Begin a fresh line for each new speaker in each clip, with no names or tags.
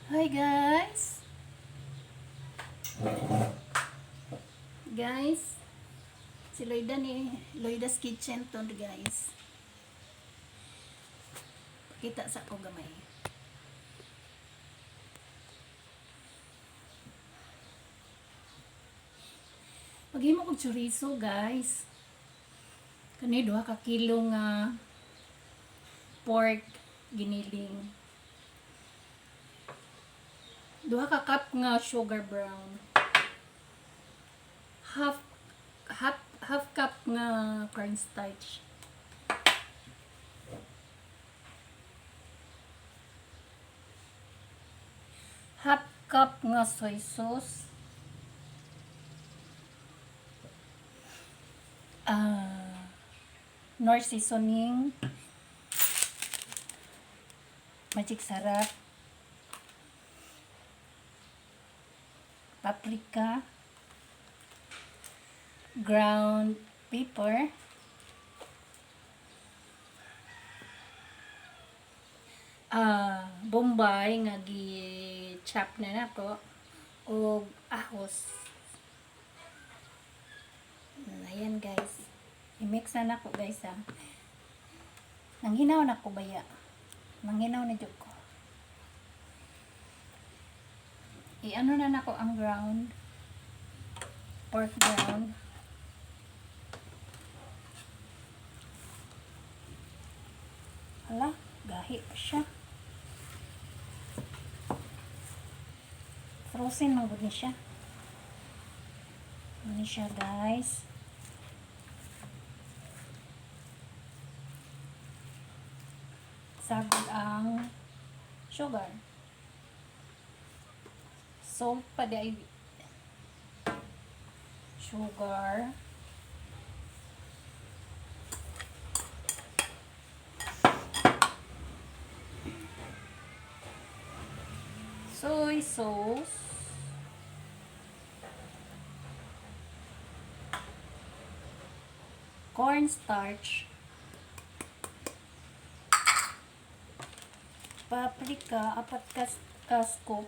Hi guys! Guys, si Loida ni Loida's Kitchen to guys. Pakita sa ko gamay. Paghimo kog chorizo guys. Kani 2 ka kilo nga pork giniling. 2 ka cup nga sugar brown. Half cup nga cornstarch. Half cup nga soy sauce. Nor seasoning. Magic sarap. Paprika. Ground pepper. Bombay nga gi-chop na nako o ahos. Ayan guys. I-mix na nako guys ha. Nanghinaw na ko baya. Nanghinaw na jud ko. I-ano na nako ang ground pork ground. Hala, gahi pa siya. Frozen man gud ni siya. Ano siya guys? Sagol ang sugar. Salt pa di sugar. Soy sauce. Cornstarch. Paprika, 4 ka-scoop.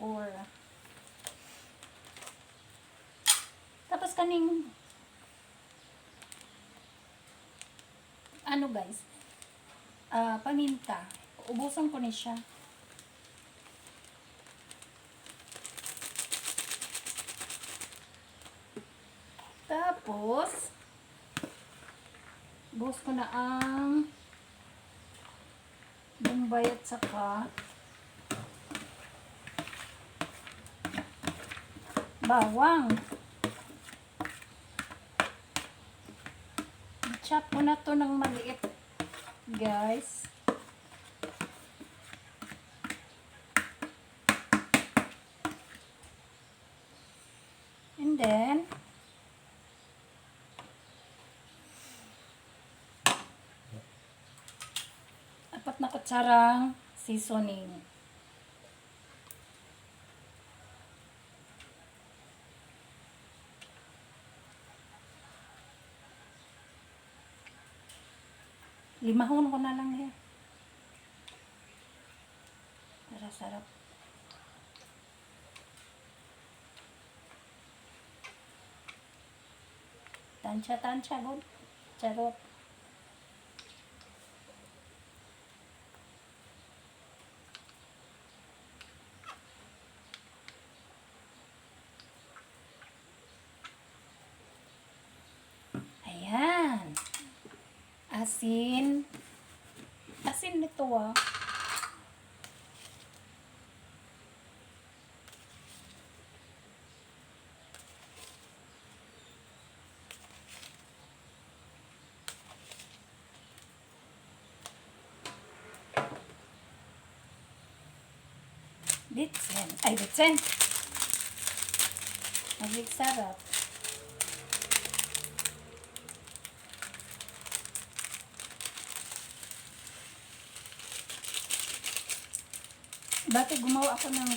Or tapos kaning ano guys, paminta. Ubusan ko ni siya. Tapos buhos ko na ang bombay at saka bawang. I-chop ko na to ng maliit guys. And then apat na kutsarang seasoning. Limahon ko na lang eh. Para sarap. Tansya-tansya good. Charot. Ayan. Asin. Asin nito ah. Ditsen. Ay, ditsen. Magic sarap. Dati gumawa ako ng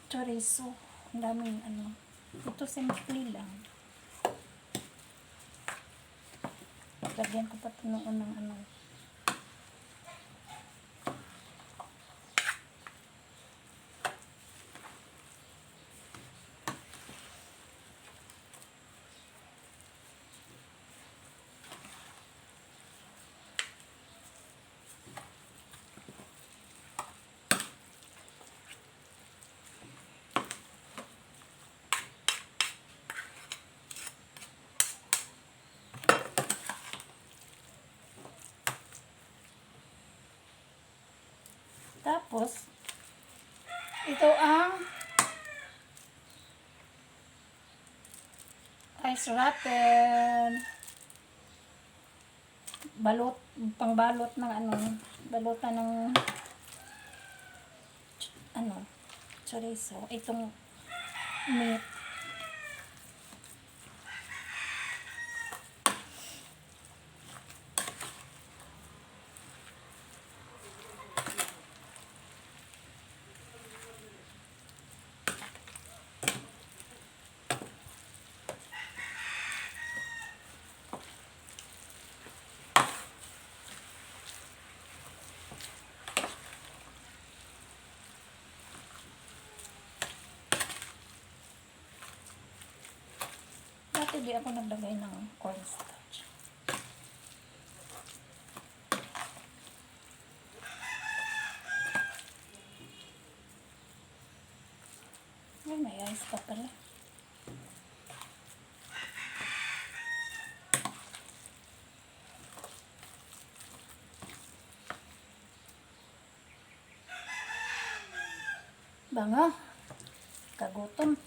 chorizo. Ang daming ano. Ito simple lang. Lagyan ko pa ito noon ng ano. Tapos, ito ang ice wrapper. Balot, pangbalot ng ano, balutan ng ano, chorizo. Itong meat. Dati di ako naglagay ng cornstarch. Ay, may ice pa pala. Bango. Kagutom.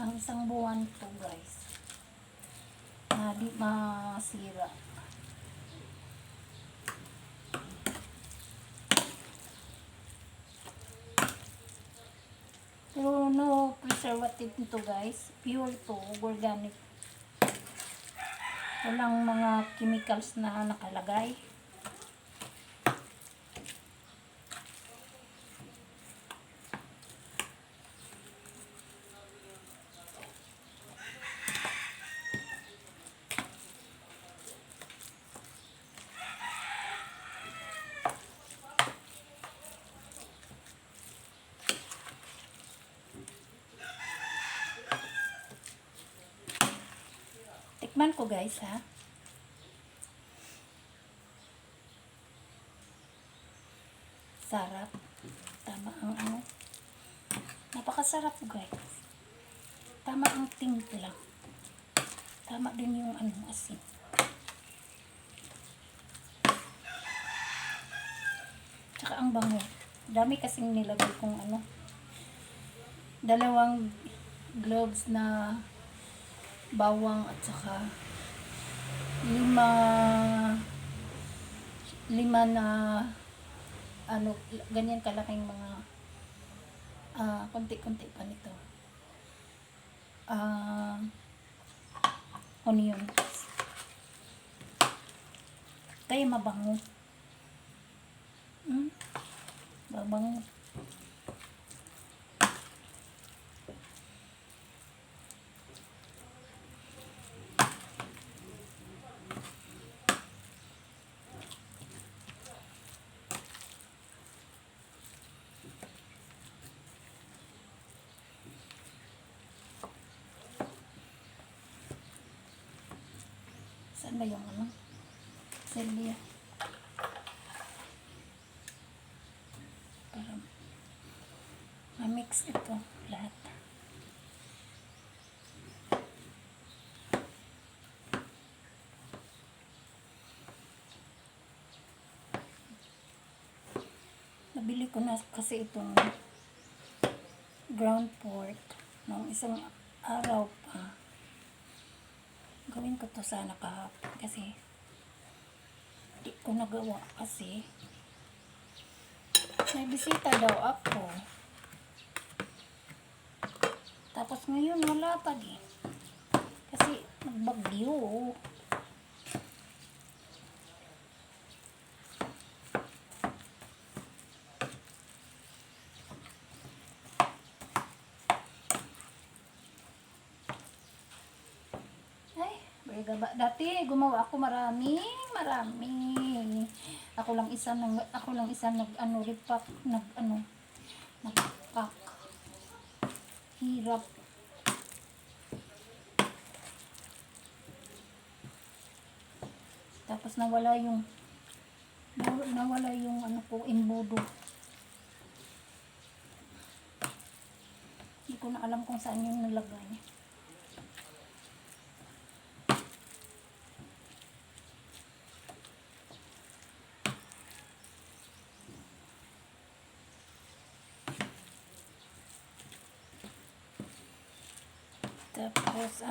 Ang isang buwan to guys. Na di masira. Pero no preservative nito guys. Pure to, organic. Walang mga chemicals na nakalagay. Tikman ko guys ha. Sarap. Tama ang ano. Napakasarap guys. Tama ang timpla. Tama din yung ano, asin. Tsaka ang bango. Dami kasing nilagay kong ano. 2 gloves na bawang at saka 5 na ano, ganyan kalaking mga konti-konti pa nito. Onion. Kaya mabango. Mabango. Saan ba yung ano? Celia. Para ma-mix ito lahat. Nabili ko na kasi itong ground pork ng isang araw pa. Gawin ko to sana kahapon kasi di ko nagawa kasi may bisita daw ako. Tapos ngayon wala pa din. Kasi nagbagyo. Dati gumawa ako marami. Ako lang isa repack, nagpack. Hirap. Tapos nawala yung embudo. Hindi ko na alam kung saan yung nalagay. Tapos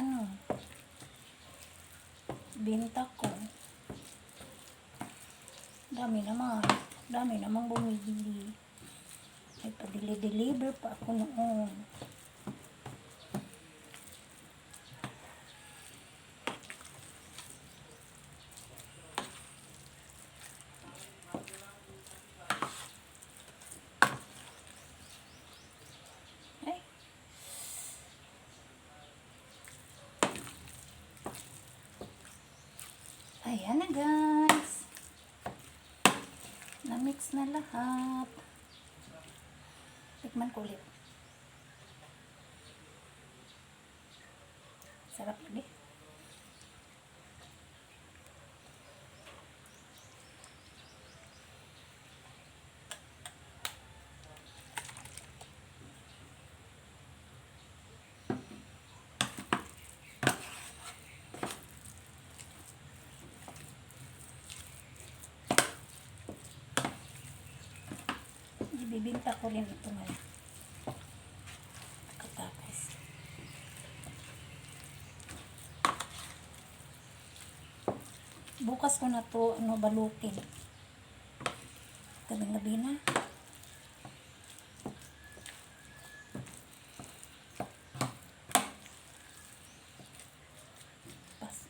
binta ko. Dami namang bumibili. Ay, padili-deliver pa ako noon. Ayan na guys. Na-mix na lahat. Tikman ko ulit. Sarap ulit. Ibibinta ko rin ito ngayon. Katapos. Bukas ko na to balutin. Gabi-gabi na.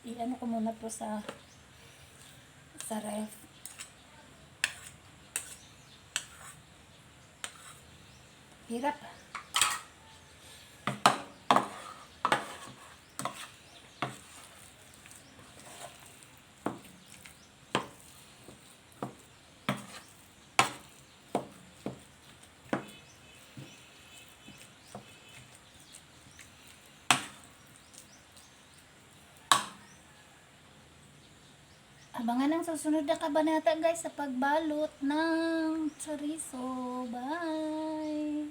I-ano ko muna to sa ref. Hirap. Abangan ang susunod na kabanata guys sa pagbalot ng chorizo. Bye!